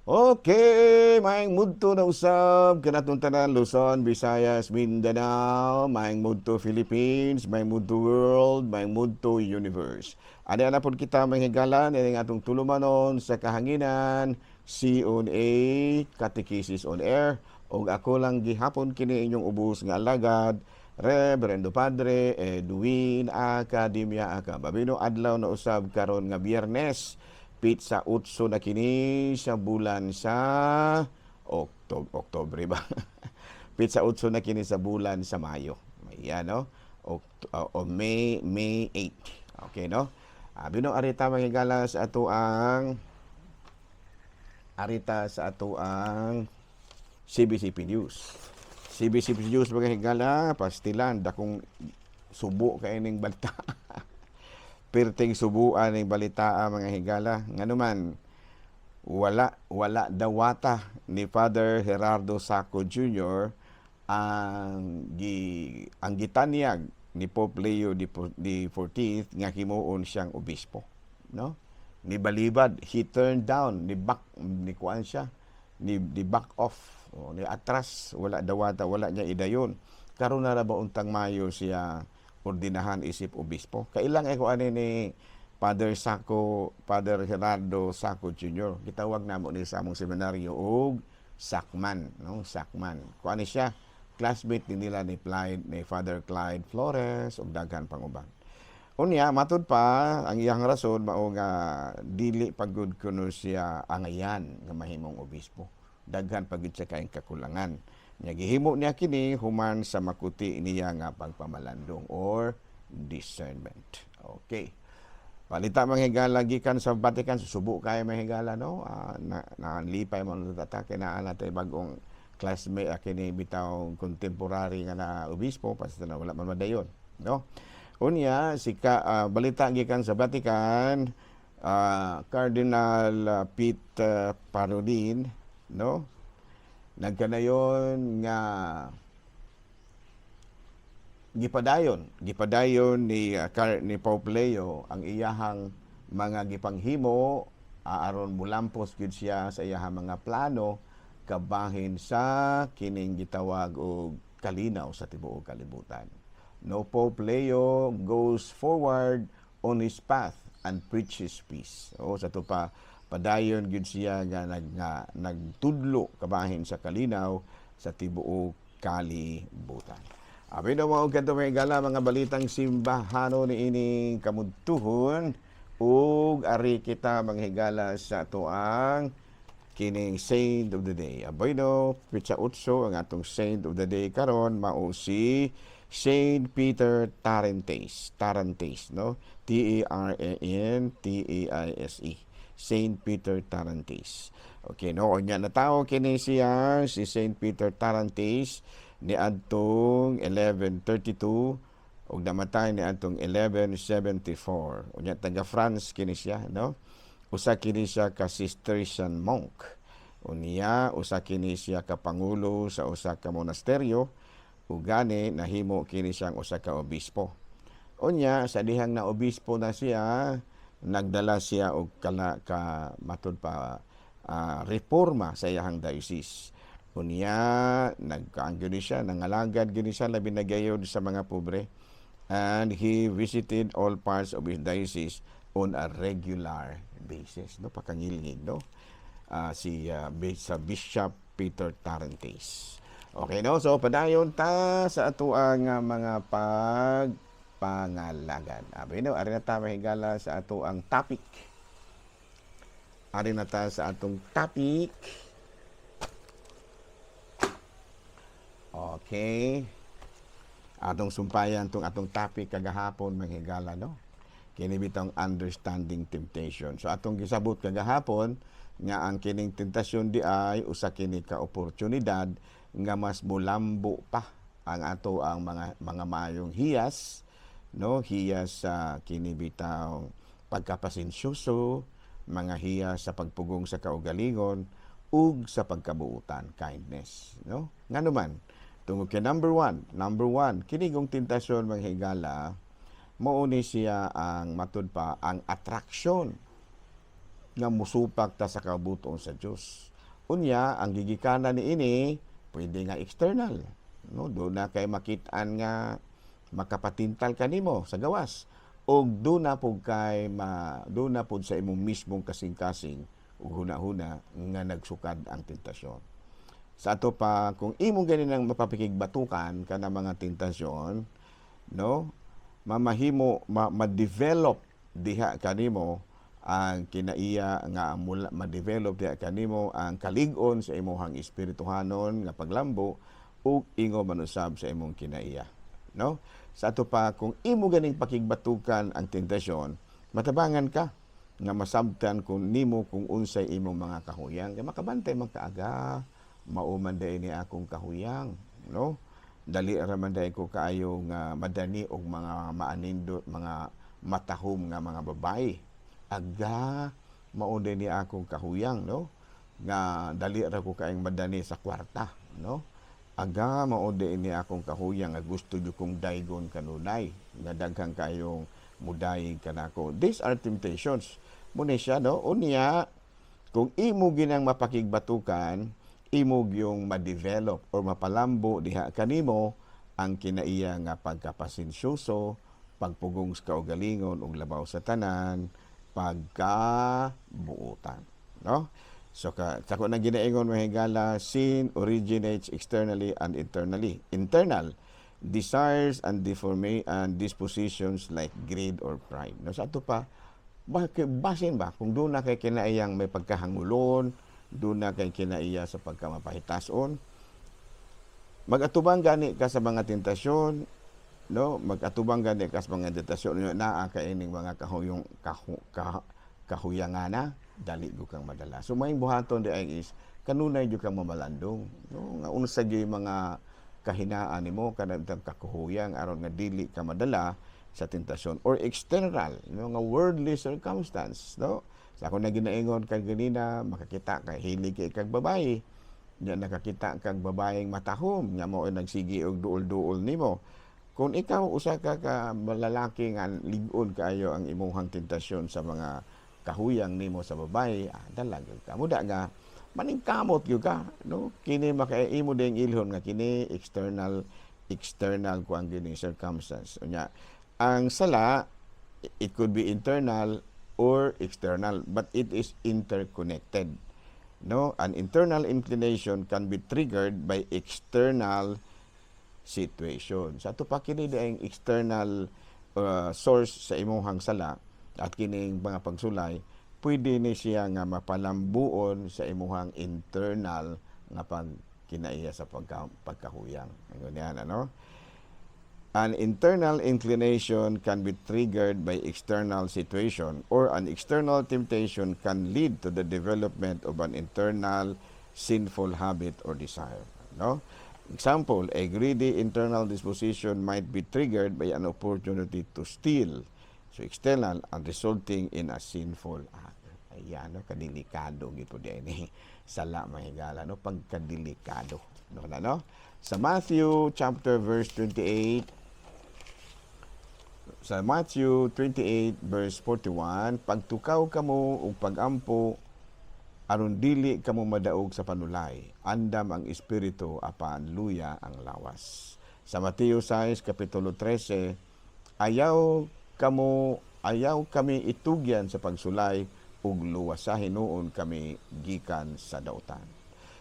Okay, maayong mudto na usab kanatong tanan, Luzon, Visayas, Mindanao, maayong mudto Philippines, maayong mudto world, maayong mudto universe. Ani na pod kita, mga higala, nining atong tulumanon sa kahanginan, C on A, Catechesis on Air, ug ako lang gihapon kini inyong ubos nga alagad, Reverendo Padre Edwin Academia Aka. Babino adlaw na usab karon nga Biyernes, petsa 8 na kini sa bulan sa Oktobre ba? Petsa 8 na kini sa bulan sa Mayo. Ayan, no? O May 8. Okay, no? Abi no, arita, mga higala, sa ato ang arita sa ato ang CBCP News. CBCP News, mga higala, pastilan, dakong subo kay ning balita. Perting subuan ning balita, mga higala. Nganuman, wala dawata ni Father Gerardo Sacco Jr. Ang gitanyag ni Pope Leo the 14th nga himuon siyang obispo, no? Ni balibad, he turned down, ni back, ni kuan siya, ni back off, o, ni atras, wala dawata, wala niya idayon. Karon na ra ba untang Mayo siya ordinahan isip obispo. Kailang ko ani ni Father Sacco, Father Gerardo Sacco Jr. Gitawag namo ni sa among seminaryo og Sakman, no? Sakman. Kuan ni siya, classmate ni nila ni Clyde, ni Father Clyde Flores ug daghan pang uban. Unya, matud pa, ang iyang rason mao nga dili pagud kuno siya angayan nga mahimong obispo. Daghan pagud siya kayong kakulangan. Nya gihimo niya kini human sa makuti niya nga pagpamalandong or discernment. Okay. Balita, mga higala, gikan sa Vatican, susubo kayo, mga higala, no? Na lipay mo na tata kay naa natay bagong classmate, kini bitaw contemporary nga na obispo, basta na wala man madayon, no? Unya si ka, balita gikan sa Vatican, Cardinal Pete Parolin, no? Nagkanayon nga gipadayon ni Pope Leo ang iyahang mga gipanghimo aron mulampos gyud siya sa iyahang mga plano kabahin sa kining gitawag og kalinaw sa tibuok kalibutan. No, Pope Leo goes forward on his path and preaches peace. O sa to pa, padayon gyud siya nga nagtudlo kabahin sa kalinaw sa tibuok kalibutan. Abi no, mga kadto, mga higala, mga balitang simbahano ni ining kamudtuhon, ug ari kita, mga higala, sa atoang kining Saint of the Day. Aboy no, petsa 8, ang atong Saint of the Day karon mao si Saint Peter Tarentaise. Tarentaise, no? T A R A N T A I S E. Saint Peter Tarentaise. Okay, no, unya natawo kini siya, si Saint Peter Tarentaise, ni adtong 1132 ug namatay ni adtong 1174. Unya taga France kini siya, no? Usa kini siya ka Cistercian monk. Unya usa kini siya ka pangulo sa usa ka monasteryo ug gani nahimo kini siyang usa ka obispo. Unya sa dihang na obispo na siya, nagdala siya og kala ka matud pa reforma sa iyahang diocese. Unya nagkaan gyud siya, nangalagad gyud siya labi na gayod sa mga pobre, and he visited all parts of his diocese on a regular basis, no? Pakangilngig, no? Si sa Bishop Peter Tarentaise. Okay, no? So padayon ta sa atoang mga pag pangalagan. Abi no, ari na ta, mahigala, sa atoang topic. Ari na ta sa atong topic. Okay. Atong sumpayan tong atong topic kagahapon, mga higala, no? Kini bitong understanding temptation. So atong gisabot kagahapon nga ang kining tentasyon di ay usa kini ka oportunidad nga mas mulambo pa ang ato ang mga maayong hiyas, no? Hiyas sa kini bitaw pagkapasensyoso, mga hiyas sa pagpugong sa kaugalingon ug sa pagkabuutan, kindness, no? Ngano man, tungod kay number one, kini kong tentasyon, mga higala, mao ni siya ang matud pa ang attraction nga musupak ta sa kabuton sa Dios. Unya ang gigikanan niini pwede nga external, no? Duna kay makit-an nga makapatintal kanimo sa gawas og duna pud kay ma duna pud sa imong mismong kasing-kasing ug huna-huna nga nagsukad ang tentasyon. Sa ato pa, kung imong ganin ang mapapikigbatukan kana mga tentasyon, no, mamahimo ma-develop diha kanimo ang kinaiya nga mula ma-develop diha kanimo ang kalig-on sa imong espirituhanon nga paglambo ug ingon man usab sa imong kinaiya, no? Sa ato pa, kung imo ganing pakigbatukan ang tentasyon, matabangan ka nga masabtan kung nimo kung unsay imong mga kahuyang, kay makabantay man ka, "Aga, mao man diay ni akong kahuyang, no? Dali ra man diay ko kaayo nga madani og mga maanindot, mga matahom nga mga babae. Aga, mao diay ni akong kahuyang, no, nga dali ra ko kaayong madani sa kwarta, no? Aga, mao diay ni akong kahuyang nga gusto jud kong daygon kanunay, nga daghan kayong mudayeg kanako." These are temptations mao ni siya, no? Unya kung imo ginang mapakigbatukan, imo gyung ma-develop or mapalambo diha kanimo ang kinaiya nga pagkapasensyoso, pagpugong sa kaugalingon ug labaw sa tanan, pagkabuotan, no? So ka sa ko na ginaingon, mga higala, sin originates externally and internally. Internal desires and deforma and dispositions like greed or pride, no? Sa ato pa, bakit basin ba kung duna kay kinaiyang may pagkahangulon, duna kay kinaiya sa pagkamapahitason, magatubang gani ka sa mga tentasyon, no? Magatubang gani ka sa mga tentasyon, naa ka ining mga kahuyong kahuyangana, dali gyud kang madala. So may buhaton di ay is kanunay gyud kang mamalandong, no, nga unsa gyud mga kahinaan nimo, kanang kakuhuyang, aron nga dili ka madala sa tentasyon. Or external, no, nga worldly circumstance, no? Sa ako na ginaingon kag ganina, makakita kay hilig kay kag babae nya, nakakita kag babaeng matahom nga mao nagsigi og duol-duol nimo. Kung ikaw usa ka ka lalaki nga lig-on kaayo ang imuhang tentasyon sa mga kahuyang nimo sa babae, dala gyud ka muda nga maningkamot gyud ka, no? Kini makaimo ding ilhon nga kini external, external kuan gini circumstance. Unya ang sala, it could be internal or external, but it is interconnected, no? An internal inclination can be triggered by external situation. Sa ato pa, kini ang external source sa imuhang sala at kining mga pagsulay, pwede ni siya nga mapalambuon sa imuhang internal nga pag kinaiya sa pagkahuyang. Ingon yan, ano? An internal inclination can be triggered by external situation, or an external temptation can lead to the development of an internal sinful habit or desire. No? Example, a greedy internal disposition might be triggered by an opportunity to steal. So external and resulting in a sinful act. Ayan, no? Kadelikado gito di ni sala, mga higala, no? Pagkadelikado. No, na, no? Sa Matthew chapter verse 28, sa Matthew 28 verse 41, "Pagtukaw kamo ug pagampo aron dili kamo madaog sa panulay. Andam ang espiritu apan luya ang lawas." Sa Mateo 6 kapitulo 13, "Ayaw kamo, ayaw kami itugyan sa pagsulay ug luwasa hinuon kami gikan sa dautan."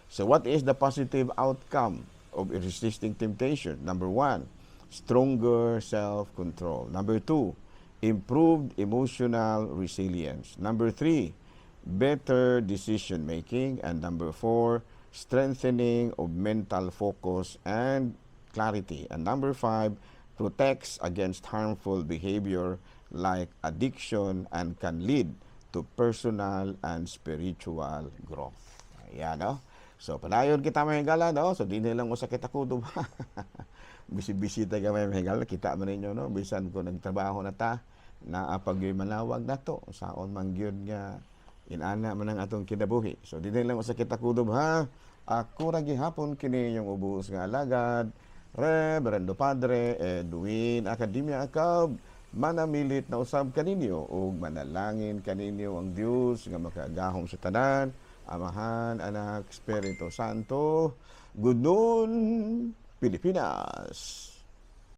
So what is the positive outcome of resisting temptation? Number one, stronger self-control. Number two, improved emotional resilience. Number three, better decision making. And number four, strengthening of mental focus and clarity. And number five, protects against harmful behavior like addiction and can lead to personal and spiritual growth. Ayan, no? So, padayon kita, mga higala, no? So, di lang usa kita kutob. Busy-busy tayo, mga higala. Kita man ninyo, no? Bisan ko nagtrabaho na ta, naa pa gyud manawag nato. Saon man gyud nga inana man ang atong kinabuhi. So, di lang usa kita kutob, ha? Ako ra gihapon kini yung ubos nga alagad, Reverendo Padre Edwin Academia Acab, manamilit na usab kaninyo ug manalangin kaninyo ang Dios nga makagahom sa tanan, Amahan, Anak, Espiritu Santo. Good noon, Pilipinas.